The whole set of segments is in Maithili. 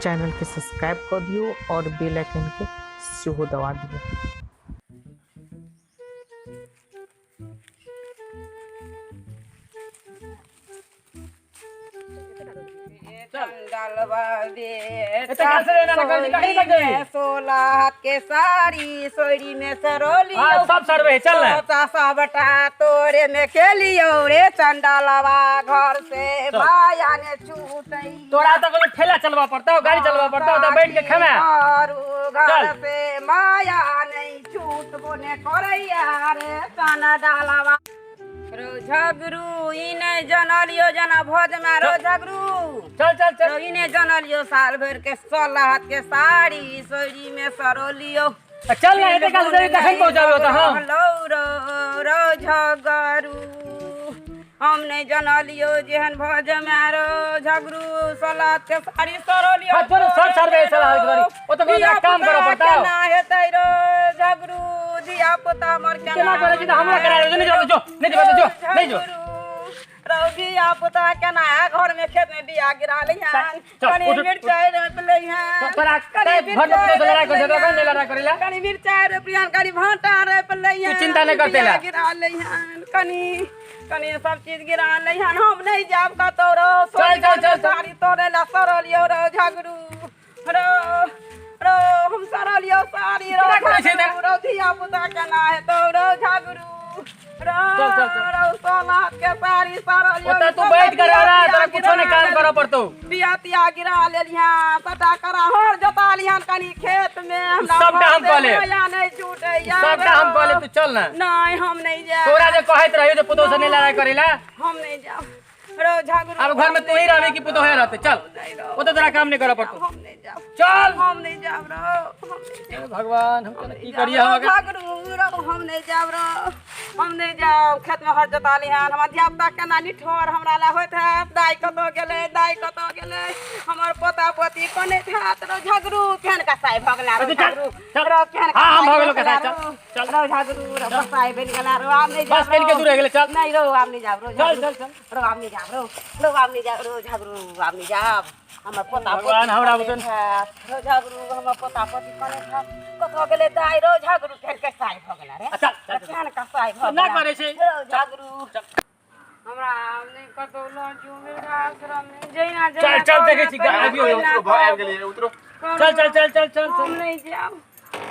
चैनलके सब्सक्राइब कऽ दियौ आओर बेल आइकनके सेहो दबा दियौ। सोलह के साड़ी सोरी में सरोली हाँ, सब सरवे है, चल ना। सबटा तोरे में खेलियो रे चंडलवा घर से माया ने छूटई तोरा तो कोनो ठेला चलवा पड़ता गाड़ी चलवा पड़ता तो बैठ के खेमे घर चल। से माया नहीं छूटबो ने करैया रे चना डालवा रो झगरू ई नहीं जनलियो जना भोज में रो झगरू चल चल चल रो ई नहीं जनलियो साल भर के 16 हाथ के साड़ी सोरी में सरोलियो चल ना एते काल से तखन पहुंचाबे तो हां लो रो रो झगरू हम नहीं जनलियो जेहन भोज में रो झगरू 16 हाथ के साड़ी सरोलियो हाँ, चलो, सब सरवे है, 16 हाथ के साड़ी। ओ तो कोनो काम करऽ पड़तौ। केना हेतै रो झगरू धिया पुता मोर केना करै छी तऽ हमरा करा दे, नहि जो, जो, नहि जेबै तऽ जो, नहि जो। रौ धिया पुता केना है घर में खेत में बिया गिरा लिहन चल, कनी उठ, उठ। मिरचाई रोपि लिहन तोरा कनी घर में पुतोह से लड़ाइ करै छै, तोरा नहि लड़ाइ करैला? कनी मिरचाई रोपि लिहन कनी भाँटा रोपि लिहन तू चिंता नहि करतै बिया ला। गिरा लिहन कनी कनी सब चीज गिरा लिहन हम नहीं जाब कतौ रो चल, चल, चल, चल। साड़ी तोड़े ला सड़ल यौ रो झगड़ू रो रो हम सड़ल यौ साड़ी रो केना करै छै ते? झगड़ू, रो धिया पुता केना हेतौ रो झगड़ू रो चल, चल, चल। रो सोना के साड़ी सड़ल यौ ओतऽ तू बैठ के रह रहा तोरा कुछो नहि काम करऽ पड़तौ। बिया तिया गिरा लेलिहन सबटा करा हर जोता लिहन कनी खेत में हमरा सबटा हम घर से कऽ लेब। माया नहीं छूटैया सबटा हम कऽ लेब, तू चल ना। नहीं हम नहीं जायब तोरा जे कहैत रहियो जे पुतोह से नहि लड़ाइ करैला हम नहीं जायब रो झगड़ू अब घर में तू ही रहबी कि पुतोहे रहते चल ओतऽ तोरा काम नहि करऽ पड़तौ हम नहीं जायब चल हम नहीं जायब रो हम नहीं जायब। हे भगवान हम केना की करिए हम अगर झगड़ू रो हम नहीं जायब रो हम नहीं जायब खेत में हर जोता लिहन हमर धिया पुता केना निठोर हमरा ला होइत हैत दाइ कतऽ गेलै दाइ कतऽ गेलै हमर पोता पोती कनैत हैत रो झगड़ू केहन कसाइ भऽ गेला रो चल, झगड़ू चल। रो केहन हाँ, हम भऽ गेलौ कसाइ कसाइ, चल, रो। चल। रो झगड़ू रो कसाइ बनि गेला रो आब नहीं बस जायब कनि के रो। दूर रहि गेलै चल नहीं रो आब नहीं जायब रो चल झगड़ू। चल चल रो आब नहीं जायब रो रो आब नहीं जायब रो झगड़ू आब नहीं जायब हमर पोता भगवान हमरा कनैत बुतन। हैत। रो झगड़ू हमर पोता पोती कनैत हैत कतऽ गेलै दाइ रो झगड़ू केहन कसाइ भऽ गेला रे चल, चल, चल। केहन कसाइ भऽ ना गेला करै छै। रो झगड़ू हमरा नहि कतौ लऽ जो वृद्धाश्रम मे जहिना चल चल देखै छी आबियो तहिना उतरो आबि गेलियै उतरो चल चल चल चल चल हम चल नहि जायब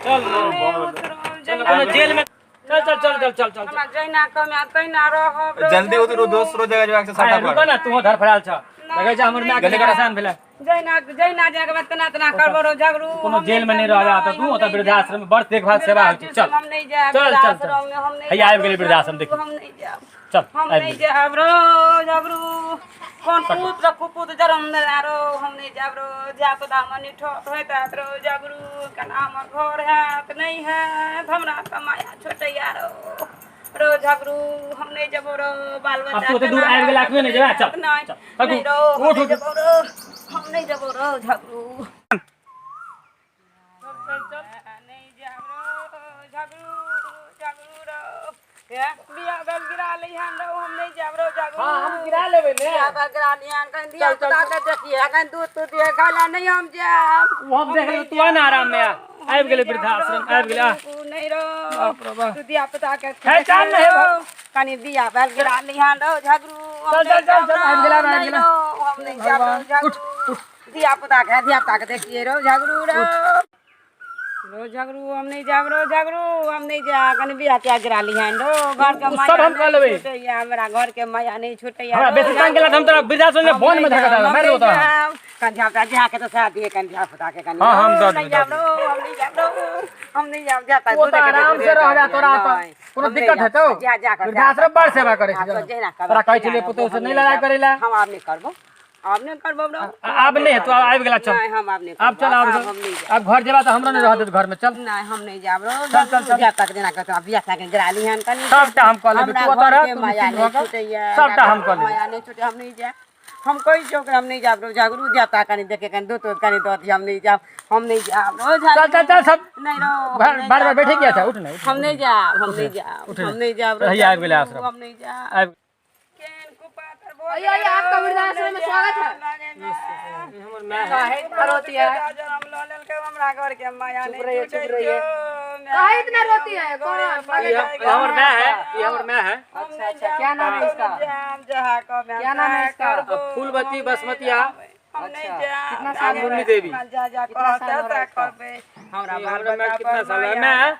चल हम नहि उतरब चल जहिना कोनो जेल में चल चल चल चल चल चल हमरा जहिना कमायब तहिना रहब रो जल्दी उतरो झगड़ू। दोसरो जगह जेबाक छै आय, सट्टा रुको पर ना तू धरफड़ायल छ लगै छै हमर माय के गली परेशान भेलै जहिना जहिना जाके तेना तेना करबो रो झगड़ू कोनो जेल में नहीं रह जा तू ओतऽ वृद्धाश्रम में बड़ देखभाल सेवा होइ छै चल हम नहीं जायब चल, चल, चल। वृद्धाश्रम में हम नहीं हैया आबि जायब, गेलै वृद्धाश्रम, देखी। हम नहीं जायब चल हम आबि नहीं गेलै जायब रो झगड़ू कोन पुत र कुपुत जरम देला रो हम नहीं जायब रो धिया पुता हमर निठोट होइत हैत रो झगड़ू केना हमर घर हैत नहीं हैत हमरा तऽ माया छोटैया रो रो झगड़ू हम नहीं जेबो रो बाल बच्चा अब तू ओते दूर केना आबि गेला, अखने नहि जेबे, चल, नहीं चल, आगू, नहीं रो हम उठ, नहीं उठ। जेबो रो हम नहीं जेबो रो झगड़ू नहीं जायब रो झगड़ू झगड़ू रो हे बिया बैल गिरा लिहन रो हम नहीं जायब रो झगड़ू हां हम गिरा लेबै ने बिया बैल गिरा लिहन कहीं धिया पुता के देखिए कहीं दूध तूध दिए खाय ला नहीं हम जायब ओ हम देख लेबै तू आ ना आराम में आ आबि गेलै वृद्धाश्रम आबि गेलै आ नहीं रो बाप रे बाप। तू धिया पुता के हे, चल ने हे बाप। कनी बिया बैल गिरा लिहन रो झगड़ू हम चल, चल, नहीं चल, जायब चल, आबि गेला, आबि नहीं गेला। रो, हम नहीं जायब रो झगड़ू धिया पुता के धिया पुता के देखिए रो झगड़ू रो रो झगड़ू हम नहीं जाब रो झगड़ू हम नहीं जा कनी बिया तिया गिरा लिहन रो घर के उ माया सब हम कऽ नहीं लेबै। छूटैया हमरा घर के माया नहीं छूटैया हमरा रो बेसी तंग केला तऽ हम तोरा वृद्धाश्रम में बोन में धका देबै मारि देबौ तोरा कंधा पे जा के तो साथ दिए कंधा पुता के कनी हाँ, हम दऽ देबै, नहीं जाब दऽ रो हम नहीं जाब रो हम नहीं जाब जा ओ तऽ आराम से रह जा तोरा तऽ कोनो दिक्कत हेतौ जा जा कर वृद्धाश्रम बड़ सेवा करै छै तोरा कहै छलियै पुतोहु से नहि लड़ाइ करै ला हम आब नहीं करबो आब नहीं करबो रो आब नहि हेतौ आब आबि गेला चल नहीं हम आब नहीं आब चल आब हम नहीं जाब आब घर जेबा तऽ हमरो नहि रहऽ देत घर में चल नहीं हम नहीं जाब रो चल, चल, चल। जा तक देना कहतो बिया तक गिरा लिहन कनी सबटा हम कऽ लेबै हमरा तू ओतऽ घर रह के तू माया निश्चिन्त नहीं भऽ कऽ छूटैया सबटा हम कऽ लेबै माया नहीं छूटे हम नहीं जाब हम कहै छियौ कि हम नहीं जाब रो झगड़ू धिया कनी देखे कनी दूध तूध कनी दऽ दिअ हम नहीं जाब हम नहीं जाब रो चल चल चल सब नहीं रो हम बार नहीं बार जाब बैठे रो। किया था उठ ना उठ हम नहीं जाब हम नहीं जाब उठ हम नहीं जाब रो हैया आबि गेलै झगड़ू, आश्रम। हम नहीं जाब आबि केहन कुपात्र आइए आइए, आपका वृद्धाश्रम में स्वागत है। हमर माय है। काहे इतना रोती है? जन्म लऽ लेलकै हमरा घर के माया चुप नहीं रहिए, चुप टूटै रहिए। छौ। काहे इतना रोती है? कौन है? ई हमर माय है, ई हमर माय है। अच्छा अच्छा, क्या नाम है इसका? क्या क्या नाम है इसका? अब फूलबती बसमतिया। अच्छा, कितना साल हो मुन्नी रहा है? देवी। जा जा कितना साल हो रहा है इसका? करबे हमरा ई बाल हमरा माय बच्चा कितना पर साल है? माया माय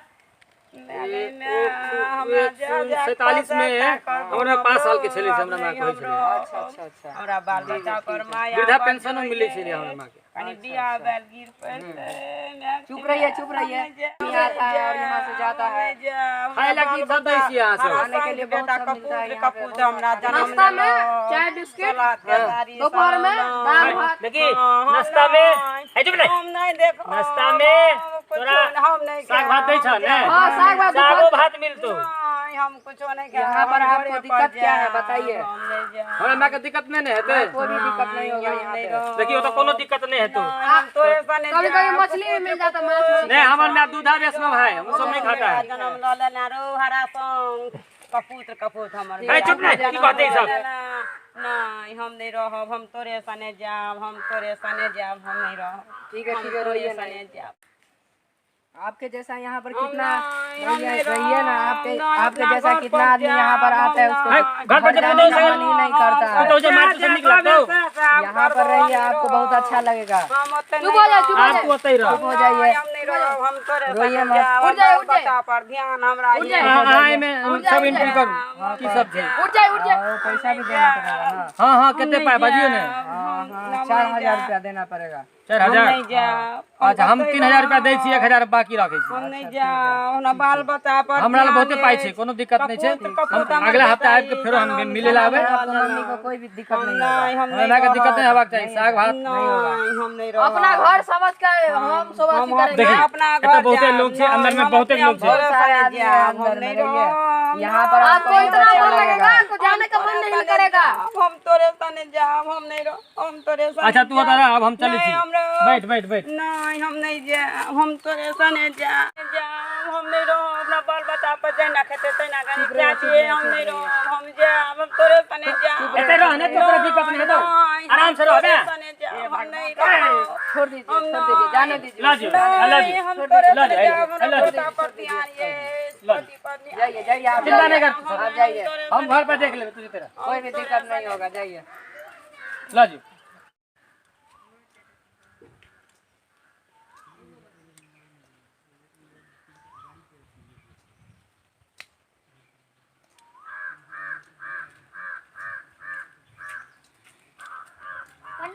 हमरा जा जा 47 में हमरा माय 5 साल के छलै से हमरा माय कहै छलै। अच्छा अच्छा अच्छा, हमरा बाल बच्चा पर माया वृद्धा पेंशनो मिलै छलै हमरा माय के। कनी बियाह बैल गिर पड़तै। चुप रहिए, चुप रहिए। यहाँ आता है और यहाँ से जाता है। खाय ला की सब दै छियै अहाँ सब? खाने के लिए बहुत सब मिलता है यहाँ पे, कपूत बहुत हमरा जन्म नाश्ता में चाय बिस्किट, दोपहर में दाल भात। देखी नाश्ता में है, चुप रह। हम नहीं देखो नाश्ता में तोरा हम नहीं साग भात दै छ ने? हाँ, साग भात। सागो भात मिलतो। नहीं, हम कुछो नहीं खाए। यहाँ पर हम आपको घरे दिक्कत पर क्या है जाएब, बताइए? हम नहीं जाएब। हमरा माय के दिक्कत नहीं ने हेतै? कोई भी दिक्कत नहीं होगा यहाँ पे। देखियो तो कोनो दिक्कत नहीं हेतौ। हम तोरे सने कभी कभी मछली भी मिल जाता, माछ। नहीं, हमर माय दूधा वैष्णव है, हम सब नहीं खाता है। जन्म ल लेना रो हरा संग कपूत कपूत हमर। है, चुप नहीं, की कहते ई सब? नहीं, हम नहीं रहब, हम तोरे सने जाब, हम तोरे सने जाब, हम नहीं रहब। ठीक है हम ठीक है, तोरे रोइए सने नहीं। जाब। आपके जैसा यहाँ पर हम कितना नहीं, हम रहिए नहीं रहिए ना, रहब, आपके नहीं, आपके अपना जैसा घर कितना पर आदमी यहाँ पर जाब, आता है हम उसको है, घर पर घर जब जाने तो का मन ही नहीं करता है। तो जे मार से निकला तो यहाँ पर रहिए, आपको बहुत अच्छा लगेगा। चुप हो जाए, चुप हो जाए। आपको ओतै रह। चुप हो जाइए, हम नहीं रहब, हम तोरे रोइए सने मत। जाब। उठ जाए, उठ जाए। बच्चा पर ध्यान हमरा उठ जाए। हाँ हाँ, एमे सब एंट्री करू की सब छै। उठ जाए, उठ जाए। और पैसा भी देना पड़ेगा ना? हाँ हाँ, कते पाय बाजियो ने? हाँ हाँ, 4000 रुपया देना पड़ेगा। 4000? नहीं जाब। अच्छा, हम 3000 रुपया दै छी, 1000 बाकी राखै छी। हम नहीं जाब, हमरा बाल बच्चा पर हमरा लग ध्यान बहुते पाइ अछि। छै, कोनो दिक्कत नहि छै। कपूत कपूत हम हमर अगला हफ्ता बेटा आबि के फेरो हम ई मिले ला आबै। आपको मम्मी को कोई भी दिक्कत हम नहीं होगा। नहीं, हम हमरा नहीं माय के दिक्कत नहीं हेबाक चाही, साग भात। नहीं, हम नहीं रहब। अपना घर समझ के हम सब अथी करेंगे। देखी, अपना एतऽ घर बहुते जाब। लोग छै, अंदर में हम बहुते अपना लोग छै। घरे बहुत सारे सने आदमी है जाब, हम अंदर नहीं में, रहिए। रहब। यहाँ पर आपको बहुत इतना अच्छा मन लगेगा, लगेगा। आपको जाने का मन नहीं करेगा। हम तोरे सने जाब, हम नहीं रह, हम तोरे सने अच्छा, तू ओतऽ रह, अब हम चलै नहीं, छी। हम रहब। बैठ बैठ बैठ। नहीं, हम नहीं जाब, हम तोरे सने जाब, जाब, हम नहीं रहब। अपना बाल बच्चा पर जहिना खेतै तहिना कनी चाची, हम नहीं रहब, हम जाब, हम तोरे सने जाब। एतै रह ने, तोरा दिक्कत नहि हेतौ, नहीं, आराम से हम रह तोरे बे। सने जाब, हम नहीं रहब। छोड़ दीजिए, छोड़ दीजिए, जाने दीजिए। ला जी, ला जी। नहीं, हम तोरे ला सने जी, जाब, हमरा ला जी। बेटा पर ध्यान ये, पति पर ध्यान। जाइए जाइए, आप चिंता नहीं जाइए, कर। आप जाइए, हम घर पर देख लेबै तुझे तेरा। कोई भी दिक्कत नहीं होगा, जाइए। ला जी।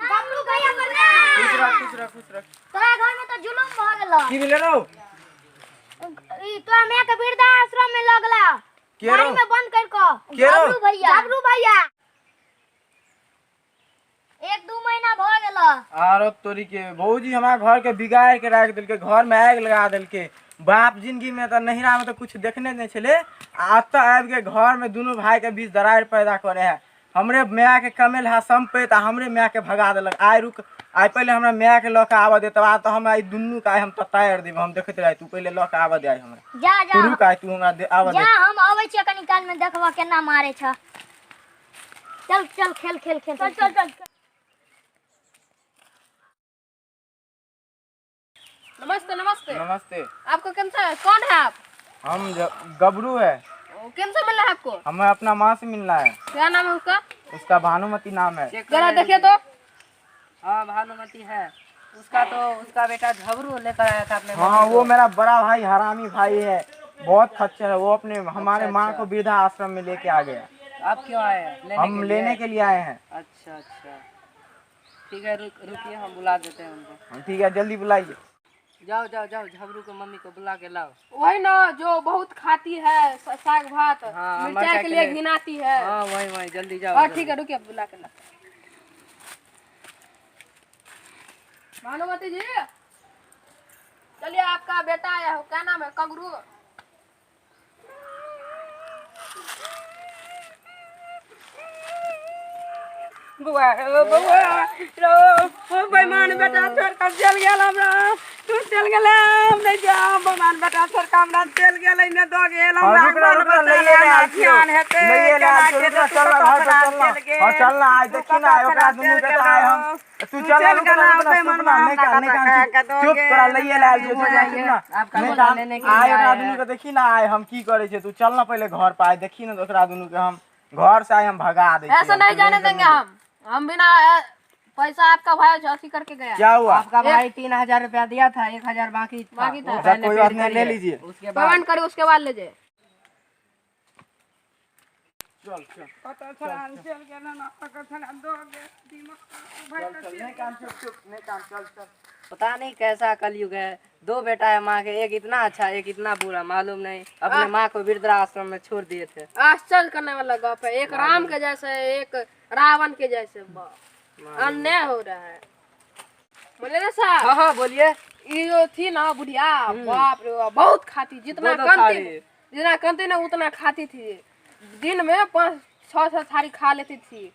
गबरू भैया प्रणाम। तोरा घर में तो जुलुम भ गेलो। की भेलै रौ? ई तोरा माय के वृद्धाश्रम में लगला, के रौ? गाड़ी में बंद कर के। के रौ? गबरू भैया, गबरू भैया, 1-2 महीना भ गेलो। आरो तोरी के भौजी हमरा घर के बिगाड़ के राखि देलकै, घर में आगि लगा देलकै। बाप जिंदगी में तऽ नहिरा में तऽ कुछ देखने नहीं छलै, आ एतऽ आबि के घर में दुनू भाई के बीच दरार पैदा करे है। हमरे माय के कमेल है संपैत, आ हमरे माय के भगा देलक। आइ रुक, आइ पहिले हमरा माय के लऽ के आबऽ दे, तब तऽ हमरा ई दुनू के आइ हम ततारि देब। हम देखैत रही, तू पहिले लऽ के आबऽ दे आइ हमरा। जा जा, तू रुक आइ, तू हमरा आबऽ दे। जा, हम अबै छियै कनी काल में, देखबऽ केना मारे छ। चल चल, खेल खेल खेल, चल चल चल। नमस्ते नमस्ते। नमस्ते। आपको कैसा, कौन है आप? हम गबरू है। कैसे मिल रहा है आपको? हमें अपना माँ से मिलना है। क्या नाम है उसका? उसका भानुमति नाम है। चेक कर जरा लेने देखिए दीजिए। तो। हाँ, भानुमति है उसका, तो उसका बेटा झबरू लेकर आया था अपने हाँ, मम्मी वो को। मेरा बड़ा भाई हरामी भाई है, बहुत खच्चर है। वो अपने हमारे अच्छा, माँ अच्छा। को वृद्धा आश्रम में लेके आ गया। आप क्यों आए हैं? लेने हम के लिए? लेने के लिए आए हैं। अच्छा अच्छा, ठीक है, रुक रुकिए, हम बुला देते हैं उनको। हाँ, ठीक है, जल्दी बुलाइए। जाओ जाओ जाओ, झबरू को मम्मी को बुला के लाओ। वही ना जो बहुत खाती है साग भात, हाँ, मिर्चाई मरचाई के लिए घिनाती है। हाँ, वही वही, जल्दी जाओ। और जल्दी। ठीक है, रुकिए, बुला के लाते हैं। भानुमति जी, चलिए, आपका बेटा आया हो, क्या नाम है? कगरू। बौआ रौ, बौआ रौ, ओ बेईमान बेटा छोड़ कर चल गेल हमरा, तू चल गेलै, हम नहि जाब। भगवान बेटा सरकार हमरा चल गेलै ने दऽ गेल। हमरा रुक ना, रुक ना, लइए ले आयल छियौ। ध्यान हेतै। लइए ले आयल छियौ, रुक ना, चल ना, घर पर चल ना। हाँ, चल ना, आइ देखी ना, आइ ओकरा दुनू के तऽ आइ हम। तू चल ना, रुक ना, रुक ना, चुप ना, नहि कान, नहि कान, चुप, चुप, तोरा लइए ले आयल छियौ, चुप ना, चुप ना। आपका नहि बोला कान, लेने के लिए आइ ओकरा आए दुनू हैं। के देखी ना, आइ हम की करै छियै, तू चल ना पहिले घर पर, आइ देखी ना ओकरा दुनू के हम घर से आइ हम भगा दै छियै। ऐसा नहीं जाने देंगे हम बिना पैसा आपका भाई अथी करके गया। क्या हुआ? आपका भाई 3000 रुपया दिया था, 1000 बाकी था। बाकी था। वो अच्छा, पहले कोई बात पेड नहीं, ले करिए। लीजिए। उसके बाद पेमेंट करी उसके बाद ले जाए। चल चल कतऽ छड़ा चल गेल ना, कतऽ छड़ा दऽ गेल दिमाग भाई। चल चल, नहीं कान, चुप चुप, नहीं कान, चल चल। पता नहीं कैसा कलयुग है, 2 बेटा है माँ के, एक इतना अच्छा एक इतना बुरा, मालूम नहीं अपने माँ को वृद्धाश्रम में छोड़ दिए थे। आश्चर्य करने वाला गप है, एक राम के जैसे एक रावण के जैसे, बाप अन्याय हो रहा है। बोले ना साहब। हाँ हाँ बोलिए। ये जो थी ना बुढ़िया, बाप रे बाप, बहुत खाती, जितना दो-दो कमती थाली। जितना कमती ना उतना खाती थी, दिन में 5-6 थाली खा लेती थी।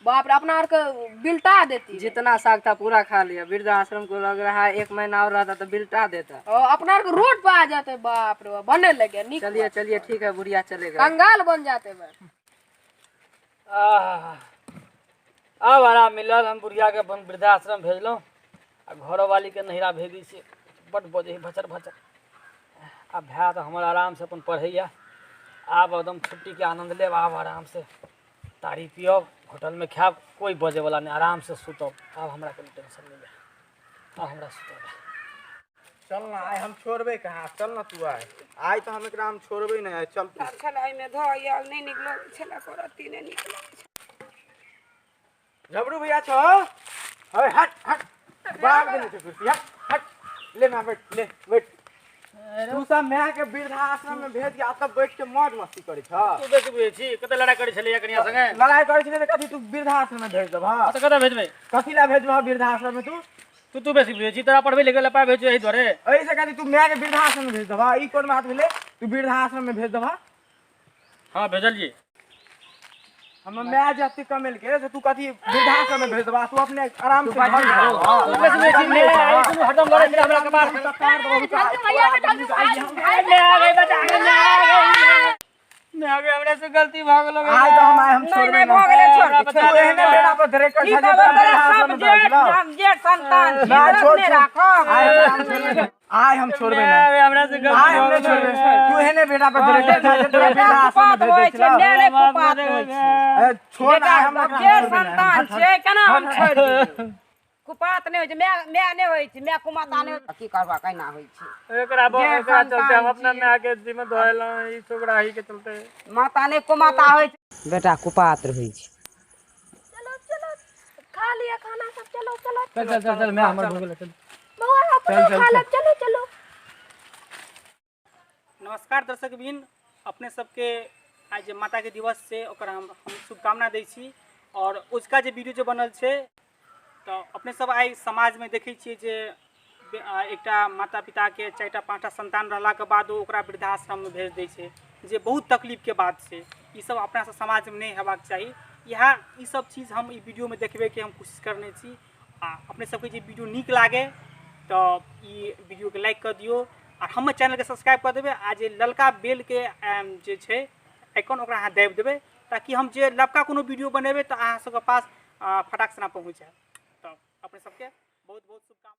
बाप रे, अपना और के बिलटा देती। जितना साग था पूरा खा लिया। वृद्धाश्रम को लग रहा है 1 महीना और रहता तो बिलटा देता। और अपना और के रोड पर आ जाते, बाप रे बाप, बनने लगे निक। चलिए चलिए ठीक है, बुढ़िया चलेगा। कंगाल बन जाते बस। आह, आब आराम मिलल। हम बुढ़िया के अपन वृद्धाश्रम भेजलहुँ आ घरोवाली के नहिरा भेज दै छियै, बड बजै हइ भचर भचर। आ भाय तऽ हमर आराम से अपन पढ़ैया, आब एकदम छुट्टी के आनंद लेब, आब आराम से तारी पियब, होटल में खायब, कोई बजै वाला नहि, आराम से सुतब। आब हमरा कोनो टेंशन नहि यऽ, आब हमरा सुतब। चल ना, आइ हम छोड़बै कहाँ, चल ना तू आइ, आइ तऽ हम एकरा हम छोड़बै नहि, आइ चल तू। छलै एहिमे धऽ आयल, नहि नीक लगै छलै, करती नहि नीक लगै छलै। झबरू भैया छौ, हे हट हट, बाग देने छौ कुर्सी, हट हट, ले ना बैठ, ले बैठ। तू सब माय के वृद्धाश्रम में भेज के आ तब बैठ के मौज मस्ती करै छह। तू बेसी बुझै छी, कते लड़ाइ करै छलैया कनिया संगे? लड़ाइ करै छलै तऽ कथी तू वृद्धाश्रम में भेज देबह? तऽ कतऽ भेजबै? कथी लए भेजबह वृद्धाश्रम में तू? तू बेसी बुझै छी, तोरा पढ़बै लिखै लए पाइ भेजै एहि दुआरे। एहि से कथी तू माय के वृद्धाश्रम में भेज देबह? ई कोन बात भेलै, तू वृद्धाश्रम में भेज देबह? हाँ भेजलियै। हमर माय जे एते कमेलकै से तू कथी वृद्धाश्रम में भेज देबह? तू अपने आराम से घर में तू बेसी बुझै छी, मैं आइ सुनू हरदम लड़ै छलै हमरा कपार। मैं आ गए, हमरा से गलती भऽ गेल। आइ तऽ हम आइ हम नहि छोड़बै नहि भऽ गेलै, छोड़ दे, तू छोड़ दे। एहने बेड़ा पर धरे कर की छह जे कहबै तोरा तोरा, वृद्धाश्रम सब में जेठ भेजलौ। हम जेठ संतान छी, ना, तोरा छोड़, नहि छोड़। राखब। आइ हम छोड़बै नहि, हमरा से गलती आइ हम नहि छोड़बै। तू एहने बेटा पर धरे कर छह जे तोरा बेटा वृद्धाश्रम में कुपात भेज होइ दै छै, छलौ। माय नहि कुपात होइ छै। ए, छोड़ ना, बेटा आइ हम एकरा जेठ छोड़बै नहि। संतान छै, केना हम छोड़ि दियै? कुपात नहि होइ छै, माय माय नहि होइ छै, माय कुमाता नहि होइ छै। की करबा, केना होइ छै? एकरा जेठ एकरा चलते हम संतान अपना छियै। माय के जिम्मे धोएलहुँ, ई छोकरा ही के चलते। माता नहि कुमाता होइ छै। बेटा कुपात्र होइ छै। चलो चलो, खा लिया खाना सब, चलो चलो। चल चल चल चल, मैं हमर भऽ गेल, चल। बउआ अपनो खा ले, चलो चलो। नमस्कार दर्शक बिन, अपने सबके आज जे माता के दिवस से ओकर हम शुभकामना दै छी। और उसका जे वीडियो जे बनल छै तऽ अपने सब आइ समाज में देखै छियै जे एकटा माता पिता के 4टा 5टा संतान रहला के बाद ओकरा वृद्धाश्रम में भेज दै छै, जे बहुत तकलीफ के बात छै। ई सब अपना सब समाज में नहीं हेबाक चाही। इएह ई सब चीज हम ई वीडियो में देखबै के हम कोशिश करने छी। आ अपने सबके जे वीडियो नीक लागे तऽ ई वीडियो के लाइक कर दियौ आ हमर चैनल के सब्सक्राइब कर देबै आ जे ललका बेल के जे छै आइकन ओकरा अहाँ दाबि देबै, ताकि हम जे लबका कोनो वीडियो बनेबै तऽ अहाँ सबके पास फटाक से पहुँच जायत। तऽ अपने सबके बहुत बहुत शुभकामना।